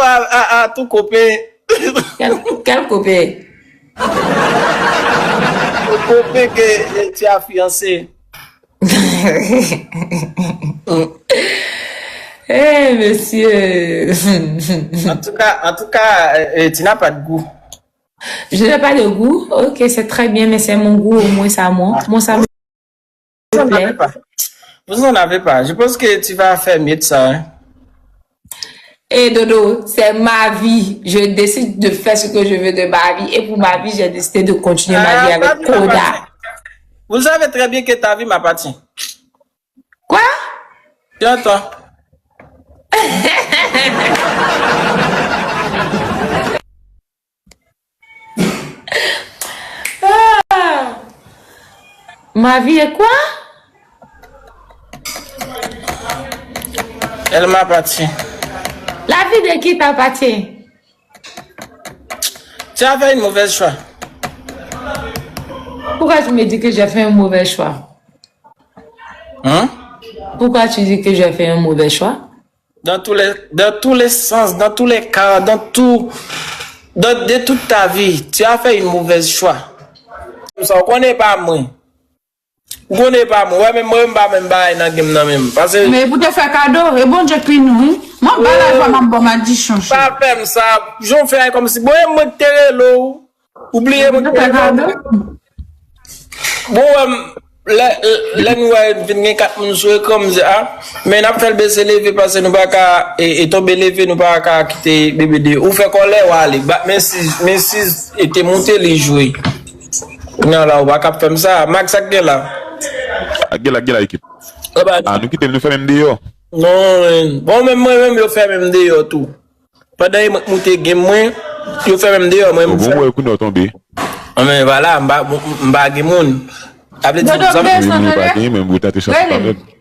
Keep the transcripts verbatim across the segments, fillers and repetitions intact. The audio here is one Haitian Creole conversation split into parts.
A, a, a, tou kope. Quel, quel copain? Kope ke tu as fiancé. Eh, monsieur. En tout cas, en tout cas, euh, euh, tu n'as pas de goût. Je n'ai pas de goût. Ok, c'est très bien, mais c'est mon goût, au moins ça, moi. Moi, ça me Vous en avez plaît. Pas. Vous en avez pas. Je pense que tu vas faire mieux de ça. Hein. Et Dodo, c'est ma vie. Je décide de faire ce que je veux de ma vie. Et pour ma vie, j'ai décidé de continuer ma vie avec Koda. Vous savez très bien que ta vie m'appartient. Quoi? J'entends. Ah! Ma vie est quoi? Elle m'appartient. La vie de qui t'appartient? Tu as fait une mauvaise choix. Pourquoi tu me dis que j'ai fait un mauvais choix? Hein? Pourquoi tu dis que j'ai fait un mauvais choix? Dans tous les, dans tous les sens, dans tous les cas, dans tout, dans, de toute ta vie, tu as fait une mauvaise choix. Sa ou konnen pa mwen. Ou konnen pa mwen. Wè menm mwen m pa menm bagay nan game nan menm. Paske Men pou te fè kado, e Bondye ki nou, wi. Mwen ba la jwa m ap ba w madichon. Pa fè m sa. Jan w fè a kòmsi bon e mwen ki te rele w. Ou bliye mwen ki te rele w. Bon, wè m, lè, lè nou wè vin gen kat moun sou ekran, m di a, men n ap fè l bese leve paske nou pa ka e, e tonbe leve, nou pa ka kite bebe de. Ou fè kòlè, w ale. Ba, men si, men si e te monte li jwe. Kounya la, ou pa ka ap fè m sa. Max, sa k gen la? Ak gen la, gen la ekip. Aba, Ah, nou kite m, nou fèmen m deyò. Non, men. Bon, menm mwen menm, yo fèmen m deyò tou. Pandan e mwen k moute game mwen, yo fèmen m deyò, mwen Bon, m bon, fè. Wè, kounye w tonbe. Ah, men vwala, m pa, m pa gen moun. Sa vle di, Dodo, zanmi- bèl Wi, sa mwen pa tande? gen, men m ou tante chans pa Rele. mèt.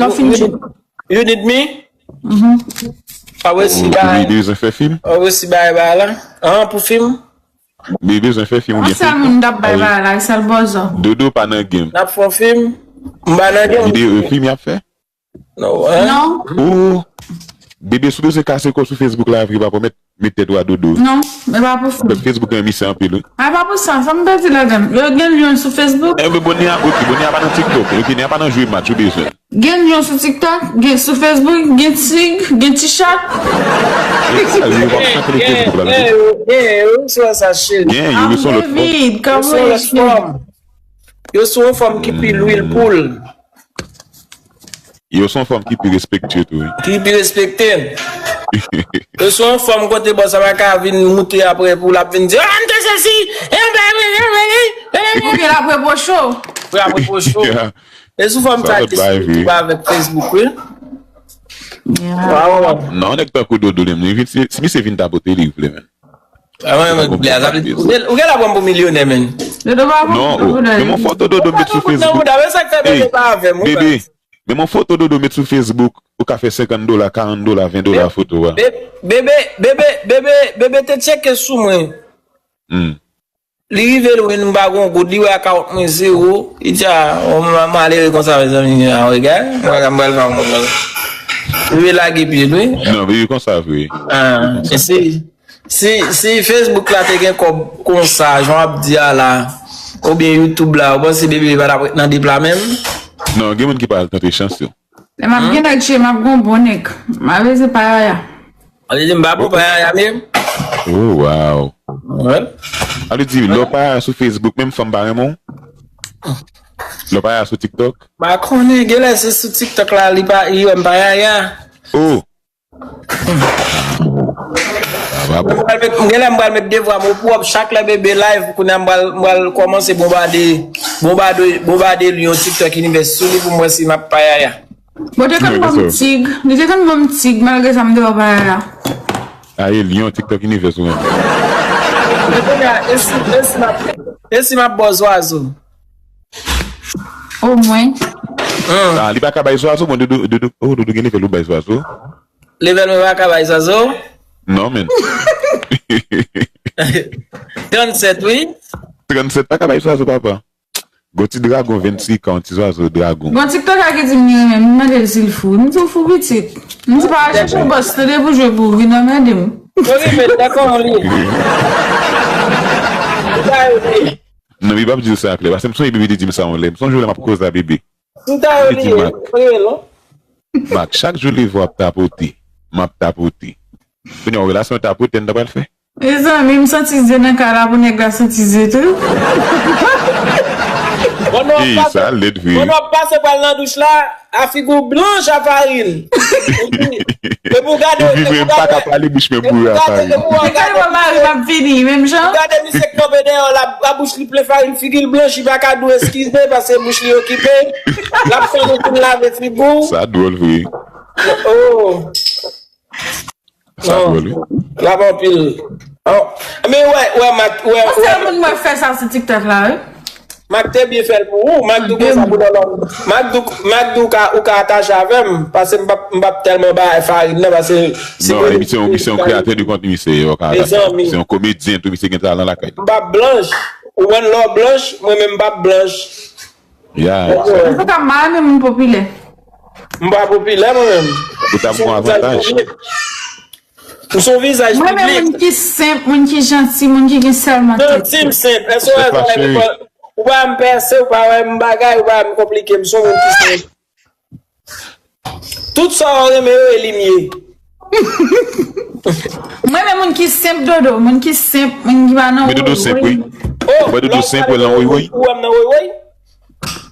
Lò fin jwe. You need me? A wè si Ou bay. Ou bezwen fè fim? A wè si bay bay la. An, pou fim? Ou bezwen fè fim ou An gen sèl fim? moun m t ap bay bay la, e sèl bòzò. Dodo pa nan game. N ap fè yon fim? M pa nan game. Videyo fim y ap fè? Non, hein? Non. Oh, bebe, si w bezwen kase kò w sou Facebook la, vre pa pwomèt, met tèt ou a Dodo. Non, e pa pou fim. Fè Facebook nan misye anpil, wi. A pa pou sa, fò m pèdi lè game. Yo gen lyon sou Facebook. E, men bon, ni a, ok, bon, ni a pa nan TikTok, ok, ni a pa nan jwe match, ou bezwen. Gen lyon sou TikTok, gen sou Facebook, gen tig, gen ti chat. E sa, yo pa chante le Facebook la, Gen, ok? Gen, yo, se sa, cheri. Gen, yo, yo son lòt fòm. David, Yo se yon lòt fòm. Yo se yon fòm ki pi lwil poul. Yo son fòm ki pi respektye tou, wi. Ki pi respekte. Yo se yon fòm kote bòs la pa ka vin moute apre pou l ap vin di, ah, m te sesi, e m pa vini, m vini, m vini. Ou gen la pwepwocho. Pou apre pou show. Yeah. E sou fòm Sa sa lòt ki bagay, wi. Sou avèk Facebook, wi. Yeah. Waw. Non, nèg tankou Dodo, li menm, li vin, si, si misye vin tapote, li vle, men. Ah, mwen, mwen, Blaz, ou gen, ou gen la pran pou milyonè, men. Dodo pa Non, oh, men mon foto Dodo met sou Ou nan Facebook. Bouda, men sa k fè Hey, bebe pa avè m, ou bebe, men mon foto Dodo met sou Facebook, ou ka fè senkant dola, karant dola, ven dola foto a. Be- Bebe, bebe, bebe, bebe te tcheke sou mwen. Hmm. Li rive lwen, m pa gon goud, li wè akawont mwen zewo. Li di, ah, oh, m malere konsa, mezanmi, ah, regarde, m pral, m pral fè yon moun. Li lage pye l, wi. Non, bebe konsa vre. Ah, e si, si, si Facebook la te gen kòb konsa, jan w ap di a la, oubyen YouTube la, ou panse bebe pa t ap ret nan dip la menm? Non, gen moun ki pa al tante chans yo. Lè m ap gen nèg che, m ap gon bon nèg. M ap veze pa yaya. An li di m pa bon pa yaya menm. Oh, wow. Wè. A li di, lè w pa sou Facebook, menm fanm pa renmen w. Lè w pa sou TikTok. Pa konnen, genlè se sou TikTok la, li pa, li wè m pa yaya. Oh. Ah, pa bon. M pral met, m genlè m pral met devwa m opwòp, chak lè bebe live, kounye a m pral, m pral kòmanse bonbade, bonbade, bonbade li yon TikTok Universe sou li pou m wè si m ap pa yaya. Bon, te konn Non, ban m that's all. Tig. Li te konn ban m Tig, malgre sa m te wè pa yaya. Aye, Lyon, TikTok Universe, ou menm. Men kounye a, e si, e si m ap, e si m ap ba w zwazo? Omwen. Hmm. Ah, li pa ka bay zwazo, bon, Dodo, Dodo, oh, Dodo gen level ou bay zwazo. Level mwen pa ka bay zwazo? Non, men. Trannsèt, wi. Trannsèt pa ka bay zwazo, papa. Gon ti dragon vennsenk an, yon ti zwazo dragon. Gon TikTok la ki di m li renmen m, m mande l si l fou. M di w fou pitit. M di pa al chèche bòs tande pou jwe pou ou vin anmède m. Mwen renmen l, dakò, li. Ou ta yo li. Non, li p ap di l sa klè. Paske m sonje bebe te di m sa yon lè. M sonje yon lè m ap koze a bebe. M ta yo li ye. Mwen renmen l, non. Mak, chak jou leve w ap tapote. M ap tapote. Kounye a, yon relasyon tapote n ta pral fè. Mezanmi, m santi ze nan kay la pou nèg la santi ze tou. Bon, non, ey, sa lèd vre. Bon, non, pase pral nan douch la, a figi w blanch a farin. Epi w gade, epi w gade, epi w gade, epi w gade, epi w gade, mari m ap vini, menm jan. Ou gade misye k kanpe dèyè w la, a bouch li plen farin, figi l blanch, li pa ka di w eskize, paske bouch li okipe. L ap tann ou fin lave figi w. Sa dwòl vre. Oh. Sa dwòl, wi. L ap anpil. Oh. Men wè, wè, Mak, wè, wè. Yon sèl moun mwen fè sa sou TikTok la, wi. Mak te byen fè l pou ou. Mak di w konsa pou nan lòm. Mak di w, Mak di w ka, ou ka atache avè m. Paske m p ap, m p ap tèlman bay farin nan, paske si non, misye, misye yon kreyatè de kontni, misye, yo ka atache. Misye yon komedyen tou, misye gen talan lakay. M p ap blanch. Ou konn lè w blanch, mwen menm m p ap blanch. Ya. Antouka, m pa renmen moun popilè. M pa popilè, mwen menm. Ou t ap gon avantaj. M se yon vizaj piblik. Mwen renmen moun ki senp, moun ki janti, moun ki gen sèlman tèt. Janti, m senp. Èske w wè sa, ou pa m pèse, ou pa wè m bagay, ou pa wè m konplike. M se yon moun ki senp. Tout sa w renmen yo, e li m ye. Mwen renmen moun ki senp, Dodo, moun ki senp, moun ki pa nan woywoy. Men Dodo senp, wi. Oh, wè Dodo senp, wè nan woywoy. Ou wè m nan woywoy?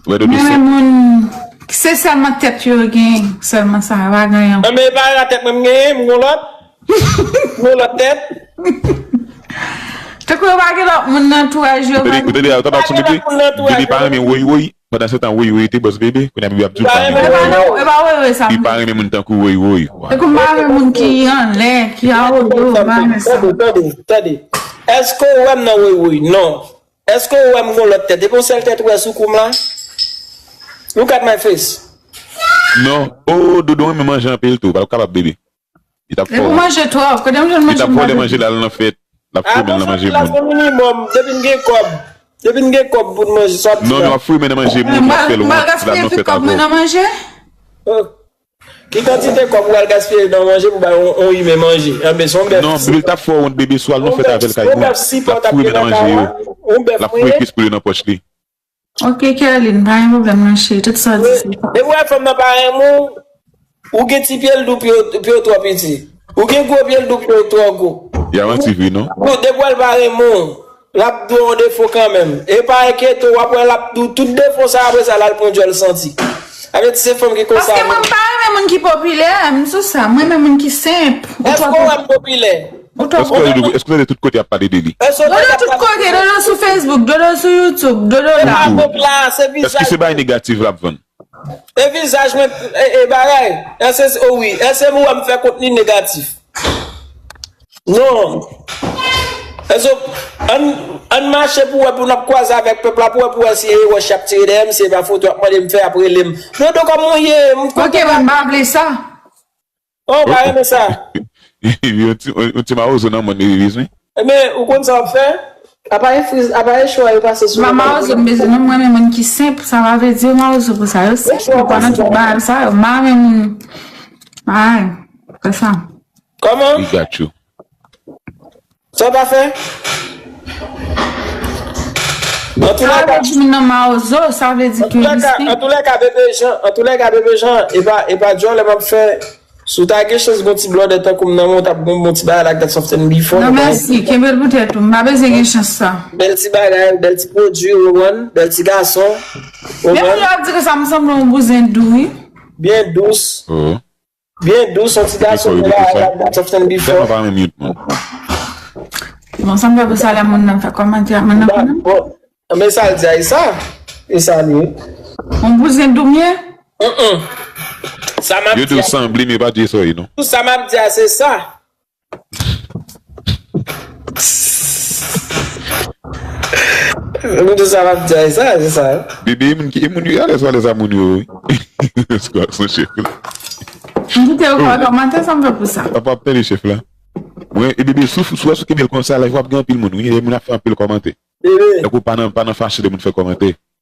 Wè Dodo senp. Mwen renmen moun, se sèlman tèt yo gen, sèlman sa, yo pa gen anyen ankò. Nan men e pa la tèt mwen m genyen, m gon lòt. M gon lòt tèt. Tankou yo pa gen lòt moun nan antouraj yo. Ou tande, ou tande, ou tande aksyon bebe? Bebe pa renmen woywoy. Pandan se tan, woywoy te bòs bebe. Kounye a bebe ap di w pa renmen. E pa nan, e pa woywoy sa. Li pa renmen moun tankou woywoy. Tankou m pa renmen moun ki anlè, ki awoyo, m pa renmen sa. Tande, tande, tande. Èske w wè m nan woywoy? Non. Èske w wè m gon lòt tèt? Epi yon sèl tèt ou wè sou kou m la? Look at my face. Non. Oh, Dodo renmen manje anpil tou. Pa kapab bebe. Li t ap fò. Epi manje twòp. Kote m jwenn manje m pa vle. Li t ap vòlè manje l al nan fèt. L ap foumen l nan manje moun. Minimòm, depi n gen kòb. Depi n gen kòb pou n manje, sa w ap di la. Non, non, ap foumen nan manje moun, l ap fè l wont, l al nan fèt avè w. Mwen gaspiye tout kòb mwen nan manje? Oh. Ki kantite kòb ou al gaspiye nan manje pou bay yon, yon imen manje? Anben, se yon bèf. Non, bebe, l t ap fè w wont, bebe, swa l nan fèt avè l kay moun. L ap foumen nan manje yo. L ap fouye kris pou li nan pòch li. Ok, Kerline, pa gen pwoblèm non, cheri. Tout sa w di se sa. Depi w wè fanm nan pa renmen w, ou gen ti pye l di w pye w, pye w twò piti. Ou gen gwo pye l di w pye w twò gwo. Y a manti vre, non? Ou, depi w wè l pa renmen w, l ap di w yon defo kanmenm. E pa enkyete w, w ap wè l ap di w tout defo sa, apre sa, l al pran djòl santi. Sa vle di se fanm ki konsa menm. Paske mwen m pa renmen moun ki popilè, m sou sa. Mwen renmen moun ki senp. Èske w wè m popilè? Ou twò gwo. Èske w tande, èske w tande tout kote y ap pale de li? Dodo tout kote, Dodo sou Facebook, Dodo sou YouTube, Dodo la. Èske se bagay negatif l ap vann? E vizaj mwen, e, e bagay. Èske, o wi, èske ou wè m fè kontni negatif? Non. Èske, ann, ann mache pou wè, pou n ap kwaze avèk pèp la, pou wè, pou wè si e wòch y ap tire dèyè m, si e pa foto y ap mande m fè, y ap rele m. Dodo, kòman w ye? M kontan. Ok, mwen pa vle sa. Oh, ou pa renmen sa? Yon ti, yon, yon ti mawozo nan mòn li bezwen. Ebyen, ou konn sa w ap fè? Apa e friz, apa e cho a yo pase sou mwen. Mawozo m bezwen, non, mwen renmen moun ki senp, sa pa vle di yo mawozo pou sa. Yo senp, yo pa nan tout bagay sa yo. M pa renmen moun. Ay, fè sa. Kòman? We got you. Sa w ta fè? Antouka, moun nan mawozo, sa vle di ke li senp. Antoulèka, Bebe Jan, antoulèka, Bebe Jan, e pa, e pa djòlè m ap fè. Si w ta gen chans gon ti blòdè tankou m nan men w, w t ap gon bon ti bagay la k dat soft and before. Non, mèsi, kenbe l pou tèt ou. M pa bezwen gen chans sa. Bèl ti bagay, bèl ti pwodui, ou konprann? Bèl ti gason. Ou konprann? Gen moun yo ap di ke sa m sanble yon bouzen dou, wi. Byen dous. Byen dous, yon ti gason, men la, la, la, soft and before. Tèlman pa renmen mute, man. Bon, sa m fè pou sa lè moun nan fè kòmantè a, moun nan konnen. Bon, men sa l di a, e sa? E sa li ye? Yon bouzen dou m ye? Mm-mm. Sa m ap di a. Yo di w sanble, men yo pa di sa w ye, non. Tout sa m ap di a, se sa. Mwen di sa m ap di a, e sa, se sa. Bebe, e moun ki, e moun yo, alèz, alèz a moun yo, wi. Son chèf la. M kite yo fè kòmantè, sa m fè pou sa. Papa ap tande chèf la. Mwen, e Bebe, sou, sou, sou kenbe l konsa, la, w ap gen anpil moun, wi, e moun ap fè anpil kòmantè. Bebe. Donk, ou pa nan, pa nan fache de moun fè kòmantè.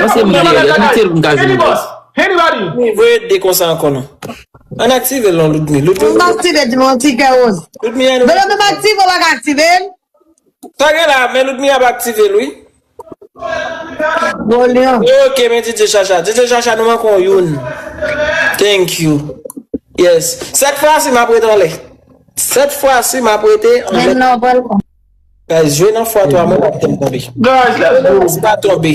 Avanse, m vle, lè m tire pou m ka jwenn. Anybody? Mwen voye de konsa ankò non. Ann aktive l non, Ludmi. Ludmi. M aktive di mwen ti kè woz. Ludmi, ann. Bebe, m aktive l, w pa ka aktive l. Sa gen la, men Ludmi ap aktive l, wi. Bon, Leon. Ok, men DJ Chacha. DJ Chacha, nou manke yon youn. Thank you. Yes. Sèt fwa si m ap rete anlè. Sèt fwa si m ap rete anlè. Men non, pral kon. Guys, jwe nan fwa twa mwen, m ap tonbe. Guys, let's go. Si pa tonbe.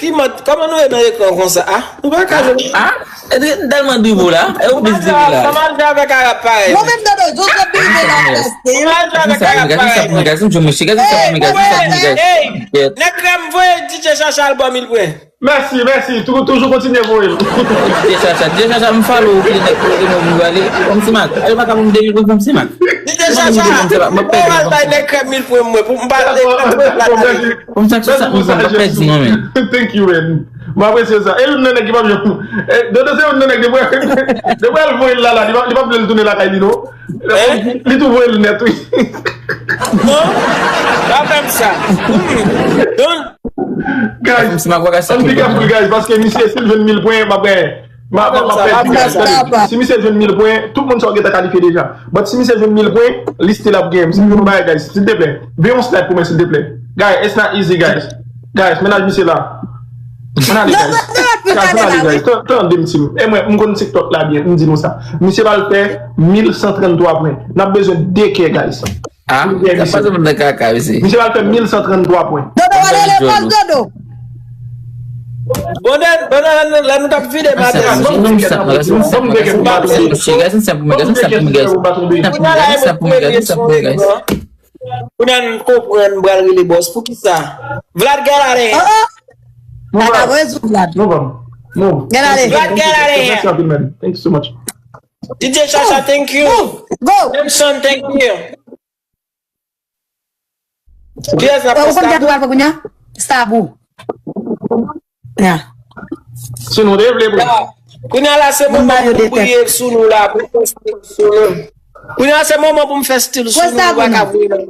ki mòd, kòman nou ye nan ekran konsa? Ah, nou pa ka jwe. Ah, e, e, tèlman dribou la. E ou plis dribou la. Kòman jwe avèk Arab parèy? Mwen menm, Dodo, jous ap drive la, paske. Kòman jwe avèk Arab parèy? Gade sa pou mwen, gade sa pou mwen, gade sa pou mwen, gade sa pou mwen, guys. Hey, nèg krèm voye D J Chacha al ba w mil pwen. Mèsi, mèsi. Tou-, toujou kontinye voye l. D J Chacha, D J Chacha, m follow ou pli nèt pou remove ou ale. Kòm si mak. Al pa ka pou m de mil pou m si mak. D J Chacha, mwen al bay nèg krèm mil pwen mwen pou m pa. Kòm sa, sa, m pa pèdi non, men. Thank you, man. Mwen apresye sa. E youn nan nèg ki pa byen. E, Dodo se youn nan nèg depi, depi al voye l la, la, li pa, li pa vle l tounen lakay li, non. Hein? Li tou voye l nèt, wi. Non, pa fè m sa. Don. Guys, ann big up li, guys, paske misye, si l jwenn mil pwen, m ap gen, m ap, m ap, m ap pèdi, guys. Si misye jwenn mil pwen, tout moun sa yo gentan kalifye deja. But si misye jwenn mil pwen, li still ap gen. M di nou bagay, guys, silteplè. Veye yon slide pou mwen, silteplè. Guys, it's not easy, guys. Guys, mennaj misye la. Ann ale, guys. Guys, ann ale, guys. Tan-, tande m, team. E mwen, m konn TikTok la byen, m di nou sa. Misye pral fè mil san tranntwa pwen. N ap bezwen de kè, guys. Ah, misye, sa pa misye. Tout moun nan kaka, mesye. Misye pral fè mil san tranntwa pwen. Dodo, ale lekòl, Dodo. Bonè, bonè, lè nou, lè nou t ap vide maten. Lase m sa, lase m sa, lase m sa, lase m sa pou mwen, lase m sa pou mwen, guys. Kounye a la, e mwen ki premye sou ekran. Kounye a n konprann m pral rele bòs. Poukisa? Vlad, get out of here. Move out. Move. Move. Get out of here. Vlad, get out of here. Thank you so much. D J Chacha, thank you. Move. Go. Jameson, thank you. Kiyès n ap fè, Stabou? Ou konn kiyès nou pral fè kounye a? Stabou. Ya. Si nou te vle, bro. Kounye a la, se moman pou briye sou nou la, pou fè stil sou nou. Kounye a, se moman pou m fè stil sou nou, nou pa ka voye nan.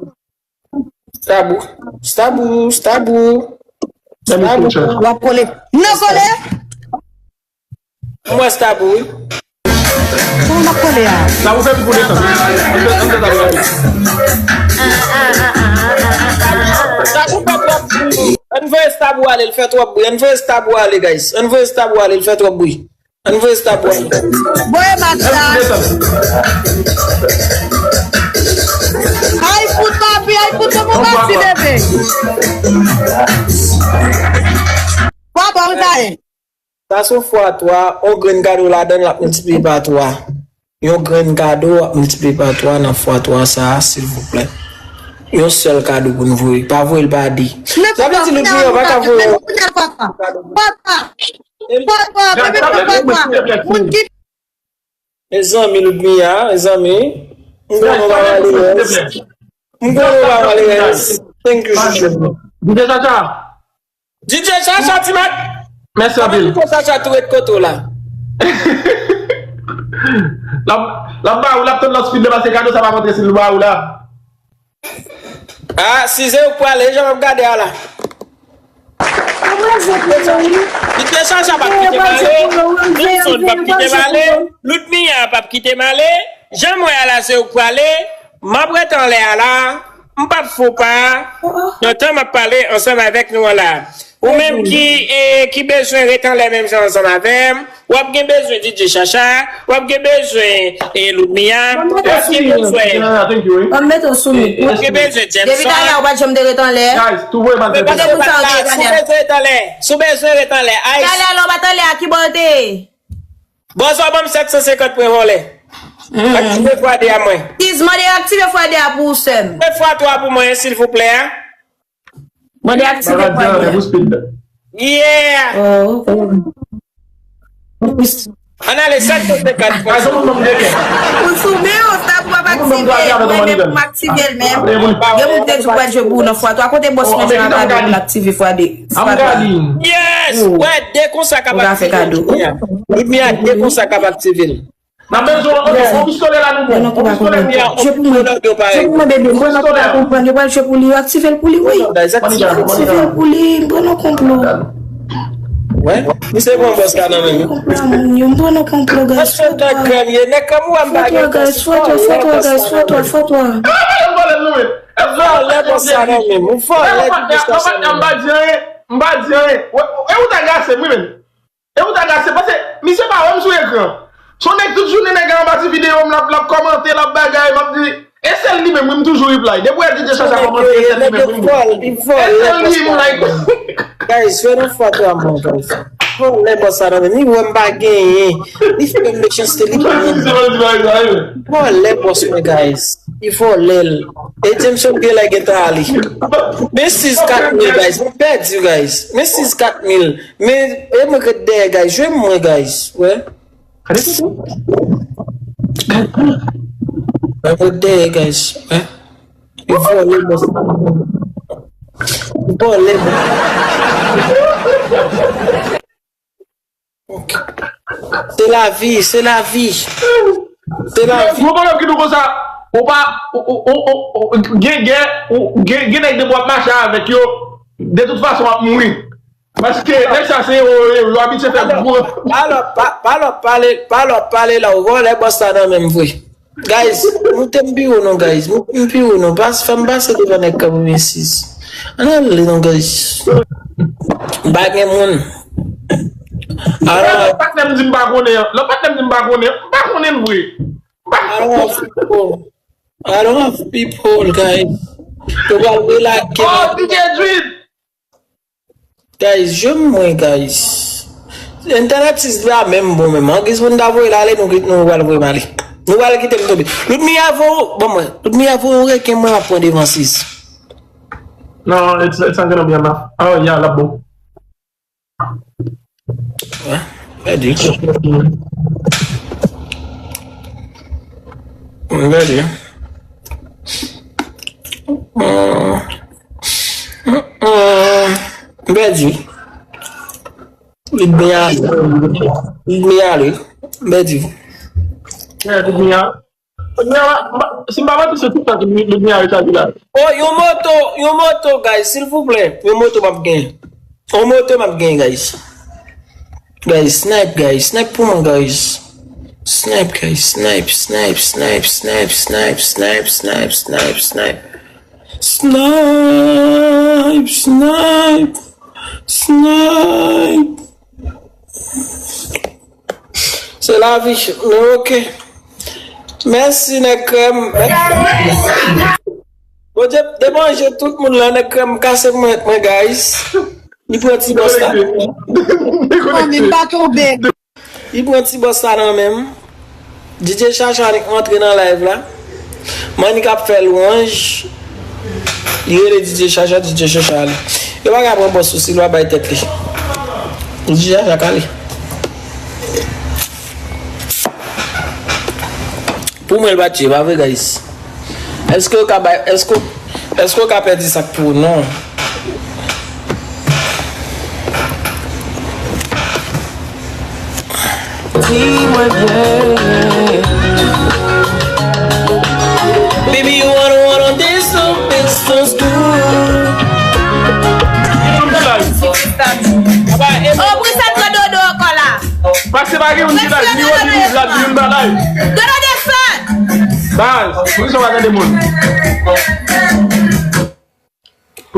Stabou. Stabou, Stabou. Stabou. W ap kole. M nan kole. M wè Stabou, wi. Kòman m ap kole a? Stabou fè pou desann. Ann fè, ann fè Stabou ale. Stabou fè twòp bri. Ann voye Stabou ale, l fè twòp bri. Ann voye Stabou ale, guys. Ann voye Stabou ale, l fè twòp bri. Ann voye Stabou ale. Voye match la. Ay, fout, papi, ay, fout, kòman pati, bebe? Papa, ou ta ye? Sa se yon fwa twa, yon grenn kado ladan l ap miltipliye pa twa. Yon grenn kado ap miltipliye pa twa nan fwa twa sa a, silvouplè. Yon sèl kado pou n voye. Pa voye l pa de. Sa vle di Ludmilla pa ka voye yon kado. Papa, papa, papa, papa, papa, papa. Moun ki Mezanmi, Ludmilla, mezanmi. M konnen w pa maleyèz. M konnen w pa maleyèz. Thank you, chouchou. D J Chacha. D J Chacha, ti mak. Mèsi anpil. Kòman D J Chacha tou ret kote w la? L ap, l ap ba ou, l ap tann lòt speed la, paske kado sa pa rantre si l ba ou la. Ah, si se ou k prale, jan m ap gade a la. Li te Chacha p ap kite m ale. Nelson p ap kite m ale. Ludmilla p ap kite m ale. Jan m wè a la, se ou k prale. M ap ret anlè a la. M p ap fè w pa nan tan m ap pale ansanm avèk nou an la. Ou menm ki, eh, ki bezwen ret anlè menm jan ansanm avè m, w ap gen bezwen D J Chacha, w ap gen bezwen, eh, Ludmilla, w ap gen bezwen. Ban m met w sou mik. W ap gen bezwen Jameson. Depi talè a ou pa t janm te ret anlè. Guys, tou voye bal. Ou bezwen ret anlè. Si w bezwen ret anlè, si w bezwen ret anlè, Ice. Talè a lè w pa t anlè a, ki bò w te ye? Bòzò ban m sèt san senkant pwen vòlè. Aktive fwa de a mwen. Tiz, mande aktive fwa de a pou ou, sè m. Fwa twa pou mwen, silvouplè, a. Mande aktive fwa de a. Yeah! Oh, ok. Ann ale, sèt san senkant pwen. Ou sou men, ou sa pou ap aktive. Mwen menm pou m aktive l menm. Gen moun ki te di w pral jwe pou ou nan fwa twa. Kote bòs mwen jwe avè l aktive fwa de? Yes! Wè, de konsa k ap aktive. Ludmilla, de konsa k ap aktive l. N ap bezwen yon, yon pistolè la nou bon. Yon pistolè nou bon. Jwe pou mwen. Jwe pou mwen, bebe. M pran nan kou pa konprann. Yo pral jwe pou li. Yo aktive l pou li, wi. Aktive l pou li. M pran nan konplo. Wè, misye pran bòs la nan men m. Konplo a moun yo. M pran nan konplo, guys. Fò twa, guys. Fò twa, guys. Fò twa, guys. Fò twa, fò twa, fò twa. Vòlè bòs la nan men m. Vòlè bòs la nan men m. M pa di anyen. M pa di anyen. E ou ta gase m, wi, menm. E ou ta gase, paske misye pa wè m sou ekran. Se yon nèg tout jounen nèg la anba ti videyo m, l ap, l ap kòmante, l ap bagay, m ap di, e sèl li menm, wi, m toujou reply. Depi w wè D J Chacha kòmante, e sèl li menm, wi, m reply. E sèl li, m like. Guys, fè nou fwa twa mwen, guys. Vòlè bòs sa nan men m, li wè m pa genyen. Li fè m mechanste, li pa renmen. Vòlè bòs mwen, guys. Li vòlè l. E Jameson gen lè gentan ale. Men sis kat mil, guys. Mwen pèdi, guys. Men sis kat mil. Men, e mwen ret dèyè, guys. Jwe mwen, guys. Wè. Mwen ret dèyè, guys. Wè. Li vòlè, bòs. Li vòlè, bòs. Ok. Se lavi, se lavi. Se lavi. Mwen konn ki nou konsa, ou pa, ou, ou, ou, ou, gen, gen, ou, gen, gen nèg depi w ap mache avèk yo, de tout fason w ap mouri. Paske nèg sa se yo, yo, yo abitye fè gwo. Pa lè w ap pale, pa lè w ap pale la, ou vòlè bòs la nan men m vre. Guys, moute m pi wo non, guys. Moute m pi wo non. Pas, fè m pase devan nèg ka pou m ensis. Ann ale non, guys. M pa gen moun. Alò, lòt patnè m di m pa konnen an. Lòt patnè m di m pa konnen an. M pa konnen l vre. M pa konnen. I don't have people. I don't have people, guys. Yo pral relake. Oh, D J Jude! Guys, jwe m mwen, guys. Entènèt sis la menm bon menm. Angiz pou n ta voye l ale, nou, nou pral voye m ale. Nou pral kite m tonbe. Ludmilla voye, bon mwen. Ludmilla voye yon reken mwen ap pran devan sis. Non, it's, it's not gonna be enough. Oh, yeah, l ap bon. Wè, pèdi. Mwen pèdi. Hum, hum, hum. Mwen pèdi. Li byen ale. Li byen ale. Mwen pèdi. Yeah, li byen ale. Kounye a, m pa, si m pa mete se tout sa ki li, li gen a rechaje la. Oh, yon moto, yon moto, guys, silvouplè. Yon moto m ap gen. Yon moto m ap gen, guys. Guys, snipe, guys. Snipe pou mwen, guys. Snipe, guys. Snipe, snipe, snipe. Snipe, snipe. Snipe, snipe, snipe. Se lavi, men ok. Mèsi, nèg krèm. Bondye debanje tout moun la, nèg krèm kase mwen, mwen, guys. Li pran ti bòs la. Fanmi m pa tonbe. Li pran ti bòs la nan men m. D J Chacha annik rantre nan live la. Mannik ap fè lwanj. Li rele D J Chacha, D J Chacha ale. Yo pa ka pran bòs sou si l pa bay tèt li. D J Chacha k ale. Pou mwen, l pa tye, pa vre, guys? Èske w ka bay, èske, èske w ka pèdi sa k pou ou? Non. Di mwen byen. Baby, you wanna, wanna dance, so dance, dance good. Oh, pou sa t dodo ankò la. Paske pa gen moun ki la, nimewo di li la, di yon bagay. Dodo desann. Baz, poukisa w pa tande moun?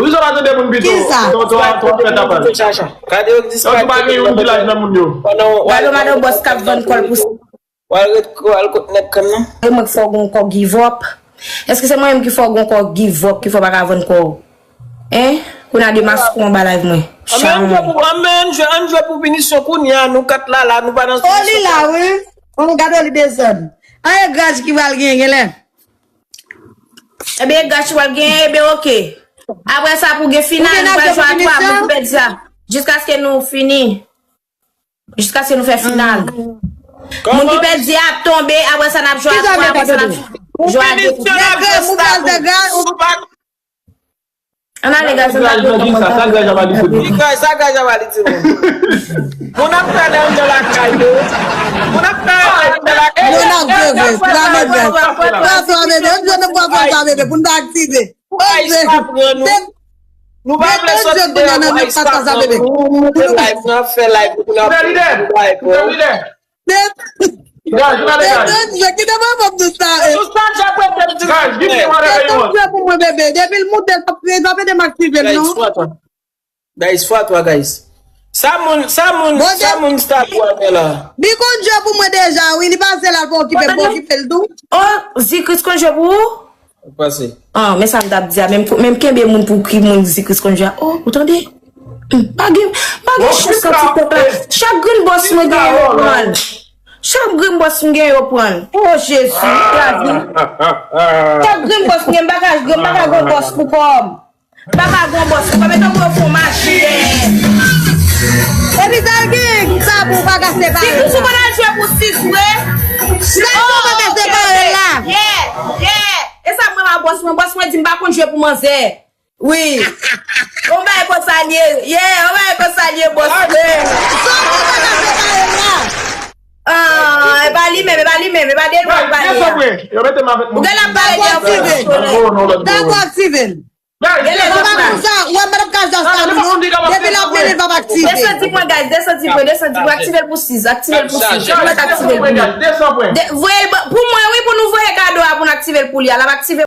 Ou di sa pa tande moun pito. Kisa? Ton, ton, ton fè tapaj. Chacha. Gade yo disparet. Yo pa gen yon vilaj nan moun yo. Gade madan bòs k ap vann kòl pou. Wal ret, wal kot nèg kann nan. E mwen k fè w gon kò give up. Èske se mwen menm ki fè w gon kò give up, ki fè w pa ka vann kò w? Hein? Kounye a de mas kou anba live mwen. Anben, ann jwe pou, anben, ann jwe, ann jwe pou pinisyon kounye a, nou kat la, la, nou pa nan pinisyon. O, li la, wi. Ann gade li desann. An e graj ki pral genyen, genlè. Ebyen, e graj ki pral genyen, ebyen, oke. Apre sa, pou gen final, nou pral jwe a twa, moun ki pèdi a. Jiskaske nou fini. Jiskaske nou fè final. Moun ki pèdi a ap tonbe, apre sa, n ap jwe a twa, apre sa, n ap jwe a de. Pou pinisyon, n ap jwe stop. Ann ale, guys, ann ale. Sa graj ap pale, timoun. Sa graj ap pale, timoun. Moun ap pale anndan lakay yo. Moun ap pale anndan lakay yo. Moun ap jwe, jwe. Pwason a bebe. Yo jwe nan pwason a bebe. Pou n pa aktive. Guys, pa pran nou. Nou pa vle soti deyò, guys, pa pran nou. Nou moute live, nou ap fè live, nou ap fè live. Guys, nou ale, guys. Kite mwen ban m di sa, eh. Guys, give me whatever you want. Fè yon jwe pou mwen, bebe. Depi l moute, l p ap, l p ap ede m aktive l, non. Guys, fwa twa, guys. Sa moun, sa moun, sa moun start wè la. Li konn jwe pou mwen deja, wi. Li pase la, l pa okipe, m pa okipe l tou. Oh, Zikris konn jwe pou ou? Pase. Ah, men sa m t ap di a, menm, menm kenbe moun pou ki moun Zikris konn jwe a. Oh, ou tande? Hmm, pa gen, pa gen chans nan TikTok la. Chak grenn bòs mwen gen yo pran. Chak grenn bòs mwen gen yo pran. Oh, Jezi, kraze. Chak grenn bòs mwen gen, m pa ka, m pa ka gon bòs pou kò m. M pa ka gon bòs pou kò m. Etan mwen fon mache dèyè. Epi sa l gen, sa pou pa ka separe. Si Kristo pa al jwe pou sis vre. Sa pou pa ka separe la. Yeah, yeah. E sa mwen pa bòs mwen, bòs mwen di m pa konn jwe pou manzè. Wi. On bagay konsa l ye. Yeah, on bagay konsa l ye, bòs mwen. Sa pou pa ka separe la. Ah, e pa li menm, e pa li menm, e pa de lwa pale a. Ou gen la pale de yon fè. Dakò, aktive l. Genlè konsa, ou wè m pa t ap ka jwe sa, non. Depi l ap mele, l p ap aktive. Desann ti pwen, guys, desann ti pwen, desann ti pwen, aktive l pou sis, aktive l pou sis. Mwen t aktive l pou li. Voye l pou mwen, wi, pou nou voye kado a, pou n aktive l pou li a, l ap aktive.